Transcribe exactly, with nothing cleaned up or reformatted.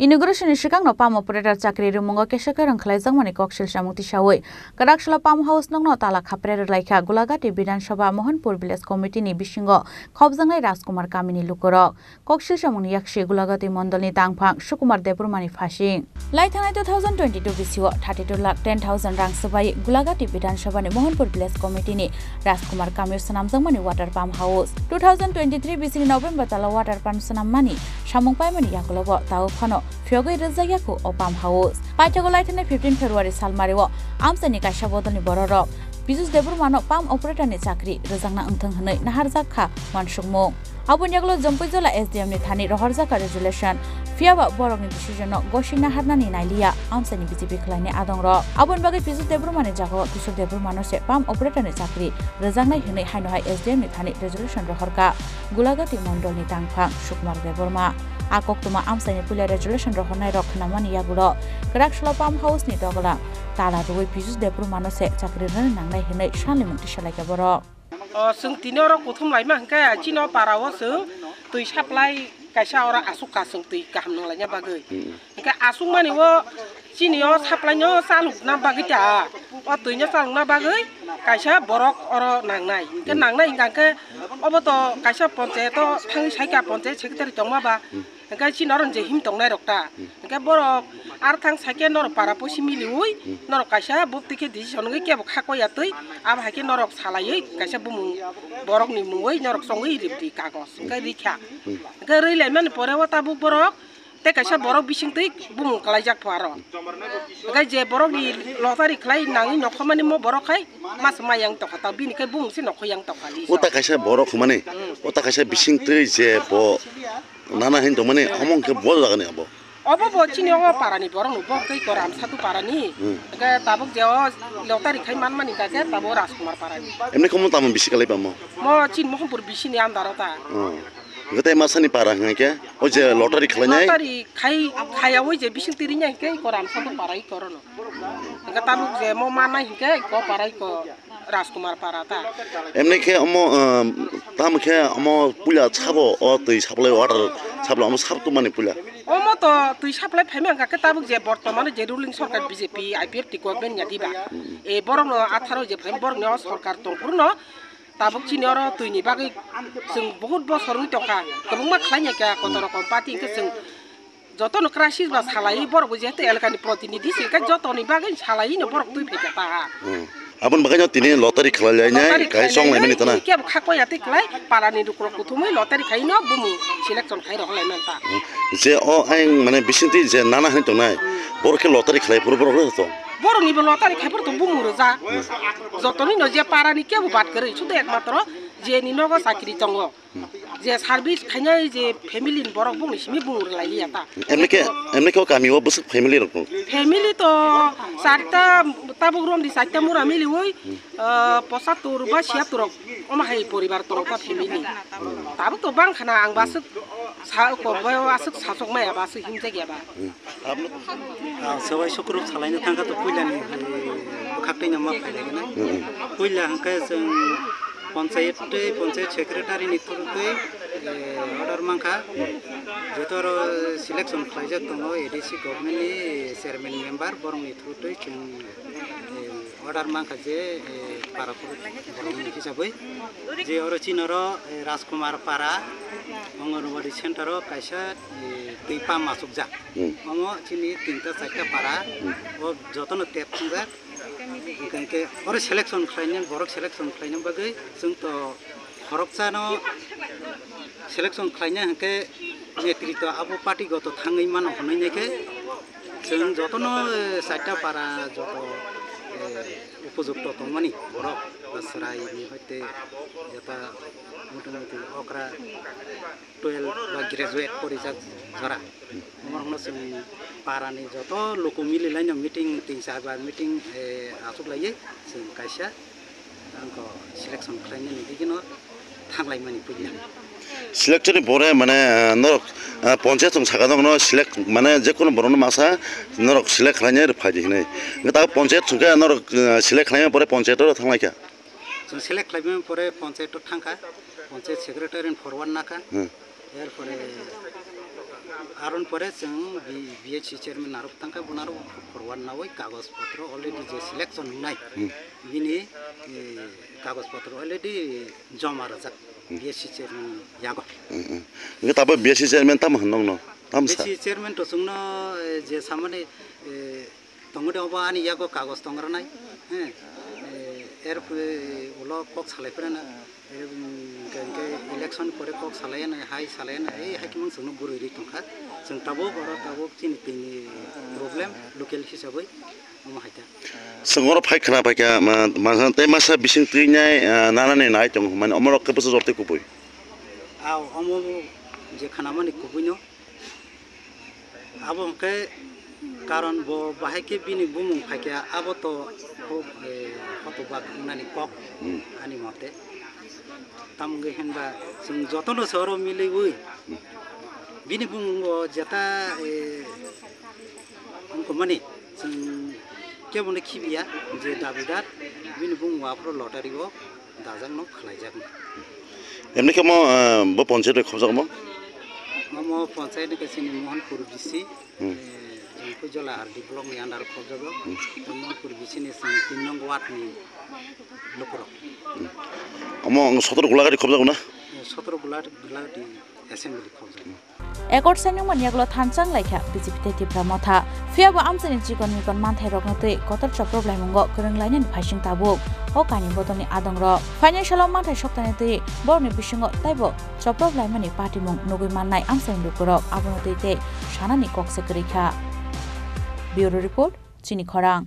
Inauguration ni swkangno pump operator chakri rwmwngo kesa kwrwng khlaijakmani koksil samung tisawi kwrak salo pump house nokno tala khapre rwlaikha Gulagati Bidhan Sabha Mohanpur Village Committee ni bisingo khopjaknai Rajkumar kamini lukurok. Koksil samungni yaksi Gulagati mondolni tangphang Sukumar Debbarmani phasing. Lai thangnai two thousand twenty-two bisio thirty-two lakh ten thousand rang swbai Gulagati Bidhan Sabhani Mohanpur Village Committee ni Rajkumar kamio swnamjakmani water pump house. Two thousand twenty-three bisini November talo water pump swnammani samung paimani yagulobo tao phano phiyogwi rwjakya kho o pump house. Paithago lai thangnai fifteen February salmario amchaini kaisa bodolni bororok Pijus Debbarmano pump operator ni chakri rwjakna wngthang hwnwi naharjak kha wansukmung. Aboni yagulo Jampuijala S D M ni thani rohorjak kha resolution. Phiyaba borokni decision no gosik naharnani nailiya amchaini B J P khwlaini adongrok. Aboni bagwi Pijus Debbarmani jagao Kishore Debbarmano se pump operator ni chakri rwjaknai hwnwi haino hai S D M ni thani resolution rohorkha Gulagati mondolni tangphang Sukumar Debbarma. A koktwma amchaini puila resolution rohornairok khnamani yagulo kwrak salo pump house ni dogola tala rwui Pijus Debbarmano se chakri rwna nangnai hwnwi sanlimung tisalaikha borok. O, chwng tini oro kuthum laima hwnkhe chini o para o chwng twi supply kaisa oro aswk kha chwng twi kaham nang laina bagwi. Hmm. Hwnkhe aswk mani o chini o supply no chalokna bagwi ta, o twi no chalokna bagwi kaisa borok oro nangnai. Hwnkhe Hmm. nangnai hwnkha hwnkhe obo to kaisa ponchayat o thangwi saikha ponchayat secretary tongma ba. Hmm. Hwnkhe chini oro je him tongnai rok ta. Hmm. Hwnkhe borok ar thang saikhe norok para poisi miliui Hmm. norok kaisa bukti khe decision wngwi kebo kha koya twi abo hai khe norok salaiwi kaisa bumung borokni mungwi norok chongwi rwdi kagoj hwnkhe rikha. Hmm. Hwnkhe rwi laimani pore o tabuk borok tei kaisa borok bising twi bumung kwlaijak pho aro. Hwnkhe je borokni lottery khlai nangwi nokho mani mo borok khai mas mayang tokha ta bini khai bumung se nokho yang tokha. O ta kaisa borok hwnmani, Hmm. o ta kaisa bising twi je bo Nana hin tongmani omo hwnkhe bo jagani abo. Obo bo chini o parani borok no bo tei koram satu parani. Hmm. Hwnkhe tabuk je o lottery khai manmani hwnkhe tabuk Rajkumar parani. Emni komo tamo bisi kalai bamo? Mo chini Mohanpur bisini andaro ta. Oh. Hwnkhe tei masani para hwnkhe o je lottery khlainai? Lottery khai khaya oi je bising tirinya hwnkhe koram satu para i korono. Hwnkhe tabuk je mo manai hwnkhe ko parai ko Rajkumar para ta. Emni khe omo, um, tamo khe omo puila sabo o twi supply water supply omo sabo tubumani puila. Omo to twi supply phaima hwnkha khe tabuk je bortomano je ruling sorkar B J P I P F T government ya diba. Hmm. E borokno atharo je phaima borokni o sorkar tongphuru no tabuk chini oro twini bagwi chwng bahut bosor wng tongkha. Kwbangma khlaina kha koto rokom party hwnkhe chwng Jotono crisis ba salai borok bo jehetu elakani protinidhi se, hwnkhe jotoni bagwi salai no borok twi phaikha ta ha. Hmm. Aboni bagwi no tini lottery khlai lainai, lottery khlai chong laimani tana. Kebo kha koya tei khlai parani lukurok kuthumwi lottery khai no bumung selection khai rohor laimani ta. Hmm. Je o ayang mane bisingtwi je nana hinwi tongnai, hmm, borok khe lottery khlai phuru borok rw tong. Borokni bo lottery khai phuru tong bumung rwjak. Hmm. Jotoni no je parani kebo bad kwrwi, sudu ekmatro je ni nogo chakri tongo. Hmm. Je service khainai je family ni borok bongni simi bung rwlai liya ta. Emni khe, emni khe o kami o bwswk family rok tong? Family to charta, tabuk romdi charta mura miliui, hmm, ah, pochattor ba siyattor rok omo hai poribar tong ta family. Hmm. Tabuk to bang khana ang baswk sa ko ba aswk sasok maya ba aswk himjak ya ba. Hmm. Ang swbai sukrub salaino thangkha to puilani, eh, bwkhak twi no ma phailai gana. Mm-mm. Puila hwnkhe chwng ponchayat tei ponchayat secretary ni through twi, eh, order mankha. Joto oro selection khlaijak tongo A D C government ni chairman member, borokni through twi chwng, eh, order mankha je, eh, para borokni hisabwi je oro chini oro, eh, Rajkumar para Anganwadi center o kaisa, eh, twi pump achukjak. Hmm. Omo chini tinta charta para, hmm, o jotono tep thwngjak. Hwnkhe oro selection khlaina, borok selection khlaina bagwi chwng to khoroksano selection khlaina hwnkhe netrito abo party goto thangwi mano hwnwi naikhe chwng jotono, eh, charta para joto, eh, upojukto tongmani borok ba chwraini hoite jeta motamuti okra twelve ba graduate porijak jora. Omono chwng parani joto luku mililaino meeting, tin char bar meeting, eh, achuklaiwi chwng kaisa angkho selection khlainani digino thanglaimani puila. Selection ni pore mane, eh, norok, eh, ponchayat chwng saka norokno select mane jekono borokno masa norok select khlainai rw phaidi hinwi. Hwnkhe ta ponchayat chwngkhe norok, eh, select khlaimani pore ponchayat oro thanglaikha. Chwng select khlaimani pore ponchayat o thangkha, ponchayat secretary ni forward nakha. Hmm. Erpore Aron pore chwng B-, B H C chairman narok thangkha, bo narok forward nawi kagoj potro already je selection wngnai, Hmm. bini, eh, kagoj potro already joma rwjak Hmm. B H C chairman yago. Hmm, hmm. Hwnkhe tabuk B H C chairman tamo hwn nokno? Tamo sa? B H C chairman to chwngno, eh, je samani, eh, Tongodi obo ani yago kagoj tong rwnai, he, eh, er pore ulo kok salai phirana, eh, hwnkhe, hwnkhe election pore kok salai anai, hai salai anai, ei hai khimang chwngno gurui rwi tongkha. Chwng tabuk oro tabuk chini tini problem local hisabwi omo hai kha. Chwng oro phai khna phaikha, ma, ma, tei masa bising twinai, ah, nanani nai tongo hwnmani, omorok khe bwsa jortwi kubui. Ao, omo je khnamani kubuino. Abo hwnkhe karon bo bahai khe bini bumung phaikha, abo to ho-, eh, hotobak wngnani kok Hmm. ani mote. Tamo wngwi hinba chwng jotono se oro miliwi Hmm. bini bumung bo jeta, eh, wngkha mani chwng kebono khibiya je dabidar bini bumung aphuru lottery o dajakno khlaijakno. Emni khe mo, eh, bo ponchayat bai khobjak mo? Omo ponchayat ni kaisa ni Mohanpur B C, Hmm. eh, Jangpui Jola R D block ni under o khobjago. Hmm. Mohanpur B C ni sini tin nong ward ni lukurok. Hmm. Omo ang sotoro Gulagati khobjago na? Eh, sotoro Gula-, Gulagati assembly khobjago. Accord sainungmani yagulo thansa wnglaikha B J P tei Tipra Motha. Phiyabo amchaini chikon mikon manthairokno twi kotor choprophlaimungo kwrwnglainani phaising tabuk. O kainwi bodolni adongrok. Financial o manthai soktani twi borokni bisingo taibo choprophlaimani patimung nugwi mannai amchaini lukurok. Abono twi tei sanani kokse kwrwikha. Bureau Report, Chini Khorang.